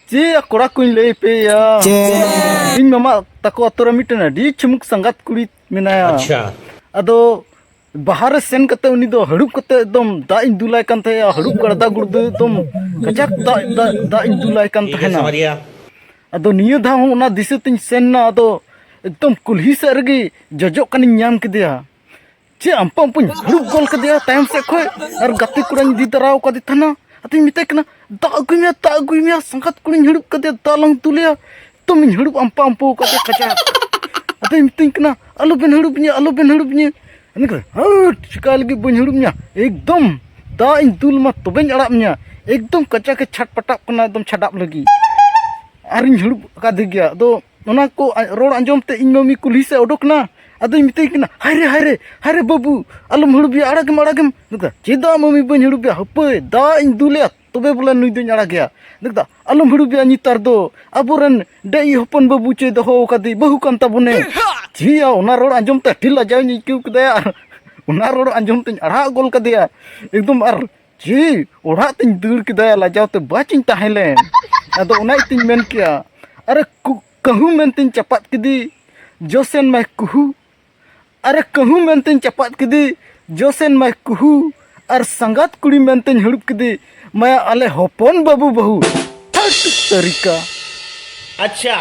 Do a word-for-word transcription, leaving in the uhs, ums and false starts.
ᱪᱮᱫ ᱠᱚᱲᱟ ᱠᱚᱧ ᱞᱟᱹᱭ ᱯᱮᱭᱟ? ᱪᱮᱫ? ᱤᱧ ᱢᱟᱢᱟ ᱛᱟᱠᱚ ᱟᱛᱳ ᱨᱮ ᱢᱤᱫᱴᱮᱱ ᱟᱹᱰᱤ ᱪᱷᱩᱢᱩᱠ ᱥᱟᱸᱜᱟᱛ ᱠᱩᱲᱤ ᱢᱮᱱᱟᱭᱟ᱾ ᱟᱪᱪᱷᱟ᱾ ᱟᱫᱚ ᱵᱟᱦᱟ ᱨᱮ ᱥᱮᱱ ᱠᱟᱛᱮ ᱩᱱᱤ ᱫᱚ ᱦᱟᱹᱲᱩᱵ ᱠᱟᱛᱮ ᱮᱠᱫᱚᱢ ᱫᱟᱜ ᱤᱧ ᱫᱩᱞᱟᱭ ᱠᱟᱱ ᱛᱟᱦᱮᱸᱜᱼᱟ᱾ ᱦᱟᱹᱲᱩᱵ ᱜᱟᱲᱫᱟ ᱜᱩᱲᱫᱟᱹ ᱮᱠᱫᱚᱢ ᱠᱟᱡᱟᱠ ᱫᱟᱜ, ᱫᱟᱜ, ᱫᱟᱜ ᱤᱧ ᱫᱩᱞᱟᱭ ᱠᱟᱱ ᱴᱷᱤᱠ ᱜᱮᱭᱟ, ᱛᱟᱦᱮᱱᱟ᱾ ᱥᱟᱢᱟᱨᱤᱭᱟ᱾ ᱟᱫᱚ ᱱᱤᱭᱟᱹ ᱫᱷᱟᱣ ᱦᱚᱸ ᱚᱱᱟ ᱫᱤᱥᱟᱹ ᱛᱤᱧ ᱥᱮᱱ ᱱᱟ᱾ ᱟᱫᱚ ᱮᱠᱫᱚᱢ ᱠᱩᱞᱦᱤ ᱥᱮᱫ ᱨᱮᱜᱮ ᱡᱚᱡᱚᱜ ᱠᱟᱱᱤᱧ ᱧᱟᱢ ᱠᱮᱫᱮᱭᱟ᱾ ᱪᱮᱫ ᱟᱢᱯᱟ ᱟᱢᱯᱩᱧ ᱦᱟᱹᱲᱩᱵ ᱜᱚᱞ ᱠᱮᱫᱮᱭᱟ ᱛᱟᱭᱚᱢ ᱥᱮᱫ ᱠᱷᱚᱡ, ᱟᱨ ᱜᱟᱛᱮ ᱠᱚᱲᱟᱧ ᱤᱫᱤ ᱛᱟᱨᱟᱣ ᱠᱟᱫᱮ ᱛᱟᱦᱮᱱᱟ᱾ ᱟᱫᱚᱧ ᱢᱮᱛᱟᱭ ᱠᱟᱱᱟ, "ᱫᱟᱜ ᱟᱹᱜᱩᱭ ᱢᱮ, ᱫᱟᱜ ᱟᱹᱜᱩᱭ ᱢᱮ, ᱥᱟᱸᱜᱟᱛ ᱠᱩᱲᱤᱧ ᱦᱟᱹᱲᱩᱵ ᱠᱟᱫᱮᱭᱟ, ᱫᱟᱜ ᱞᱟᱝ ᱫᱩᱞᱮᱭᱟ᱾" ᱮᱠᱫᱚᱢᱤᱧ ᱦᱟᱹᱲᱩᱵ ᱟᱢᱯᱟ ᱟᱢᱯᱩ ᱠᱟᱫᱮ ᱠᱟᱡᱟᱠ᱾ ᱟᱫᱚᱭ ᱢᱤᱛᱟᱹᱧ ᱠᱟᱱᱟ, "ᱟᱞᱚᱵᱮᱱ ᱦᱟᱹᱲᱩᱵ ᱤᱧᱟ, ᱟᱞᱚᱵᱮᱱ ᱦᱟᱹᱲᱩᱵ ᱤᱧᱟ᱾" ᱟᱫᱚᱧ ᱠᱟᱱᱟ, "ᱦᱟᱹᱴ, ᱪᱤᱠᱟ ᱞᱟᱹᱜᱤᱫ ᱵᱟᱹᱧ ᱦᱟᱹᱲᱩᱵ ᱢᱮᱭᱟ? ᱮᱠᱫᱚᱢ ᱫᱟᱜ ᱤᱧ ᱫᱩᱞ ᱢᱟ ᱛᱚᱵᱮᱧ ᱟᱲᱟᱜ ᱢᱮᱭᱟ᱾" ᱮᱠᱫᱚᱢ ᱠᱟᱡᱟᱠ ᱮ ᱪᱷᱟᱴᱯᱟᱴᱟᱜ ᱠᱟᱱᱟ, ᱮᱠᱫᱚᱢ ᱪᱷᱟᱰᱟᱜ ᱞᱟᱹᱜᱤᱫ᱾ ᱟᱨᱤᱧ ᱦᱟᱹᱲᱩᱵ ᱟᱠᱟᱫᱮ ᱜᱮᱭᱟ᱾ ᱟᱫᱚ ᱚᱱᱟ ᱠᱚ ᱟ-, ᱨᱚᱲ ᱟᱸᱡᱚᱢ ᱛᱮ ᱤᱧ ᱢᱟᱹᱢᱤ ᱠᱩᱞᱦᱤ ᱥᱮᱫ ᱚᱰᱚᱠ ᱮᱱᱟ᱾ ᱟᱫᱚᱧ ᱢᱮᱛᱟᱭ ᱠᱟᱱᱟ, "ᱦᱟᱭ ᱨᱮ, ᱦᱟᱭ ᱨᱮ, ᱦᱟᱭ ᱨᱮ ᱵᱟᱹᱵᱩ, ᱟᱞᱚᱢ ᱦᱟᱹᱲᱩᱵᱮᱭᱟ, ᱟᱲᱟᱜᱮᱢ, ᱟᱲᱟᱜᱮᱢ᱾" ᱢᱮᱱᱫᱟ, "ᱪᱮᱫᱟᱜ ᱢᱟᱹᱢᱤ ᱵᱟᱹᱧ ᱦᱟᱹᱲᱩᱵᱮᱭᱟ? ᱦᱟᱹᱯᱟᱹᱭ, ᱫᱟᱜ ᱤᱧ ᱫᱩᱞᱮᱭᱟ, ᱛᱚᱵᱮ ᱵᱚᱞᱮ ᱱᱩᱭ ᱫᱚᱧ ᱟᱲᱟᱜᱮᱭᱟ᱾" ᱢᱮᱱᱫᱟ, "ᱟᱞᱚᱢ ᱦᱟᱹᱲᱩᱵᱮᱭᱟ ᱱᱮᱛᱟᱨ ᱫᱚ, ᱟᱵᱚᱨᱮᱱ ᱰᱟᱹᱦᱤ ᱦᱚᱯᱚᱱ ᱵᱟᱹᱵᱩ ᱪᱮ ᱫᱚᱦᱚ ᱟᱠᱟᱫᱮ ᱵᱟᱹᱦᱩ ᱠᱟᱱ ᱛᱟᱵᱚᱱᱮ᱾" ᱪᱮᱫ ᱭᱟ, ᱚᱱᱟ ᱨᱚᱲ ᱟᱸᱡᱚᱢ ᱛᱮ ᱟᱹᱰᱤ ᱞᱟᱡᱟᱣ ᱤᱧ ᱟᱹᱭᱠᱟᱹᱣ ᱠᱮᱫᱟ ᱭᱟ᱾ ᱟᱨ ᱚᱱᱟ ᱨᱚᱲ ᱟᱸᱡᱚᱢ ᱛᱮᱧ ᱟᱲᱟᱜ ᱜᱚᱞ ᱠᱟᱫᱮᱭᱟ ᱮᱠᱫᱚᱢ᱾ ᱟᱨ ᱪᱮ ᱚᱲᱟᱜ ᱛᱤᱧ ᱫᱟᱹᱲ ᱠᱮᱫᱟ, ᱞᱟᱡᱟᱣ ᱛᱮ ᱵᱟᱪᱤᱧ ᱛᱟᱦᱮᱸ ᱞᱮᱱ᱾ ᱟᱫᱚ ᱚᱱᱟ ᱤᱭᱟᱹᱛᱤᱧ ᱢᱮᱱ ᱠᱮᱭᱟ, ᱟᱨᱮ ᱠᱩ-, ᱠᱟᱹᱦᱩ ᱢᱮᱱᱛᱤᱧ ᱪᱟᱯᱟᱫ ᱠᱮᱫᱮ, ᱡᱚᱥᱮᱱ ᱢᱟᱭ ᱠᱩᱦᱩ᱾ ᱟᱨᱮ ᱠᱟᱹᱦᱩ ᱢᱮᱱᱛᱤᱧ ᱪᱟᱯᱟᱫ ᱠᱮᱫᱮ, ᱡᱚᱥᱮᱱ ᱢᱟᱭ ᱠᱩᱦᱩ᱾ ᱟᱨ ᱥᱟᱸᱜᱟᱛ ᱠᱩᱲᱤ ᱢᱮᱱᱛᱤᱧ ᱦᱟᱹᱲᱩᱵ ᱠᱮᱫᱮ, ᱢᱟᱭᱟ ᱟᱞᱮ ᱦᱚᱯᱚᱱ ᱵᱟᱹᱵᱩ ᱵᱟᱹᱦᱩ᱾ ᱛᱷᱟᱹᱴ ᱛᱟᱹᱨᱤᱠᱟ᱾ ᱟᱪᱪᱷᱟ᱾